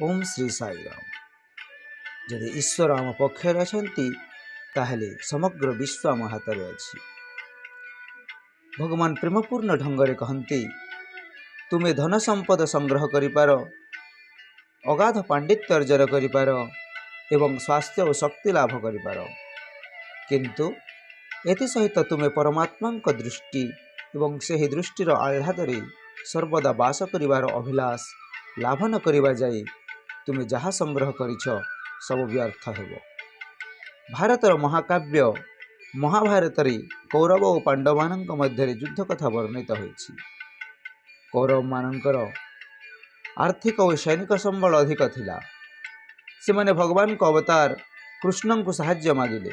ଓମ୍ ଶ୍ରୀ ସାଇରାମ। ଯଦି ଈଶ୍ୱର ଆମ ପକ୍ଷରେ ଅଛନ୍ତି, ତାହେଲେ ସମଗ୍ର ବିଶ୍ୱ ଆମ ହାତରେ ଅଛି। ଭଗବାନ ପ୍ରେମପୂର୍ଣ୍ଣ ଢଙ୍ଗରେ କହନ୍ତି, ତୁମେ ଧନ ସମ୍ପଦ ସଂଗ୍ରହ କରିପାର, ଅଗାଧ ପାଣ୍ଡିତ୍ୟ ଅର୍ଜନ କରିପାର ଏବଂ ସ୍ୱାସ୍ଥ୍ୟ ଓ ଶକ୍ତି ଲାଭ କରିପାର, କିନ୍ତୁ ଏଥିସହିତ ତୁମେ ପରମାତ୍ମାଙ୍କ ଦୃଷ୍ଟି ଏବଂ ସେହି ଦୃଷ୍ଟିର ଆହ୍ଲାଦରେ ସର୍ବଦା ବାସ କରିବାର ଅଭିଳାଷ ଲାଭ ନ କରିବା ଯାଏ ତୁମେ ଯାହା ସଂଗ୍ରହ କରିଛ, ସବୁ ବ୍ୟର୍ଥ ହେବ। ଭାରତର ମହାକାବ୍ୟ ମହାଭାରତରେ କୌରବ ଓ ପାଣ୍ଡବମାନଙ୍କ ମଧ୍ୟରେ ଯୁଦ୍ଧ କଥା ବର୍ଣ୍ଣିତ ହୋଇଛି। କୌରବମାନଙ୍କର ଆର୍ଥିକ ଓ ସୈନିକ ସମ୍ବଳ ଅଧିକ ଥିଲା। ସେମାନେ ଭଗବାନଙ୍କ ଅବତାର କୃଷ୍ଣଙ୍କୁ ସାହାଯ୍ୟ ମାଗିଲେ,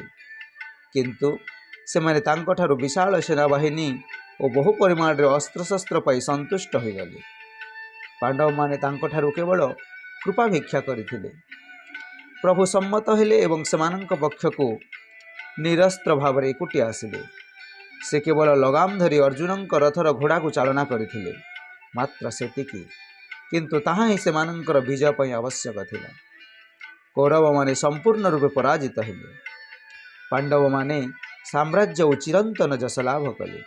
କିନ୍ତୁ ସେମାନେ ତାଙ୍କଠାରୁ ବିଶାଳ ସେନାବାହିନୀ ଓ ବହୁ ପରିମାଣରେ ଅସ୍ତ୍ରଶସ୍ତ୍ର ପାଇ ସନ୍ତୁଷ୍ଟ ହୋଇଗଲେ। ପାଣ୍ଡବମାନେ ତାଙ୍କଠାରୁ କେବଳ କୃପା ଭିକ୍ଷା କରିଥିଲେ। ପ୍ରଭୁ ସମ୍ମତ ହେଲେ ଏବଂ ସେମାନଙ୍କ ପକ୍ଷକୁ ନିରସ୍ତ୍ର ଭାବରେ ଏକୁଟିଆ ଆସିଲେ। ସେ କେବଳ ଲଗାମ ଧରି ଅର୍ଜୁନଙ୍କ ରଥର ଘୋଡ଼ାକୁ ଚାଳନା କରିଥିଲେ, ମାତ୍ର ସେତିକି। କିନ୍ତୁ ତାହା ହିଁ ସେମାନଙ୍କର ବିଜୟ ପାଇଁ ଆବଶ୍ୟକ ଥିଲା। କୌରବମାନେ ସମ୍ପୂର୍ଣ୍ଣ ରୂପେ ପରାଜିତ ହେଲେ। ପାଣ୍ଡବମାନେ ସାମ୍ରାଜ୍ୟ ଓ ଚିରନ୍ତନ ଯଶ ଲାଭ କଲେ।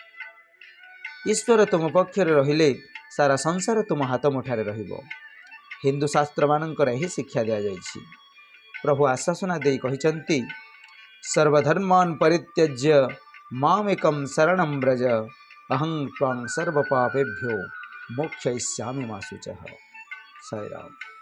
ଈଶ୍ୱର ତୁମ ପକ୍ଷରେ ରହିଲେ ସାରା ସଂସାର ତୁମ ହାତ ମୁଠାରେ ରହିବ। ହିନ୍ଦୁ ଶାସ୍ତ୍ରମାନଙ୍କର ଏହି ଶିକ୍ଷା ଦିଆଯାଇଛି। ପ୍ରଭୁ ଆଶ୍ୱାସନା ଦେଇ କହିଛନ୍ତି, ସର୍ବଧର୍ମାନ ପରିତ୍ୟଜ୍ୟ ମାମେକଂ ଶରଣଂ ବ୍ରଜ, ଅହଂ ତ୍ୱାଂ ସର୍ବପାପେଭ୍ୟୋ ମୋକ୍ଷୟିଷ୍ୟାମି ମା ଶୁଚଃ। ସାଇରାମ।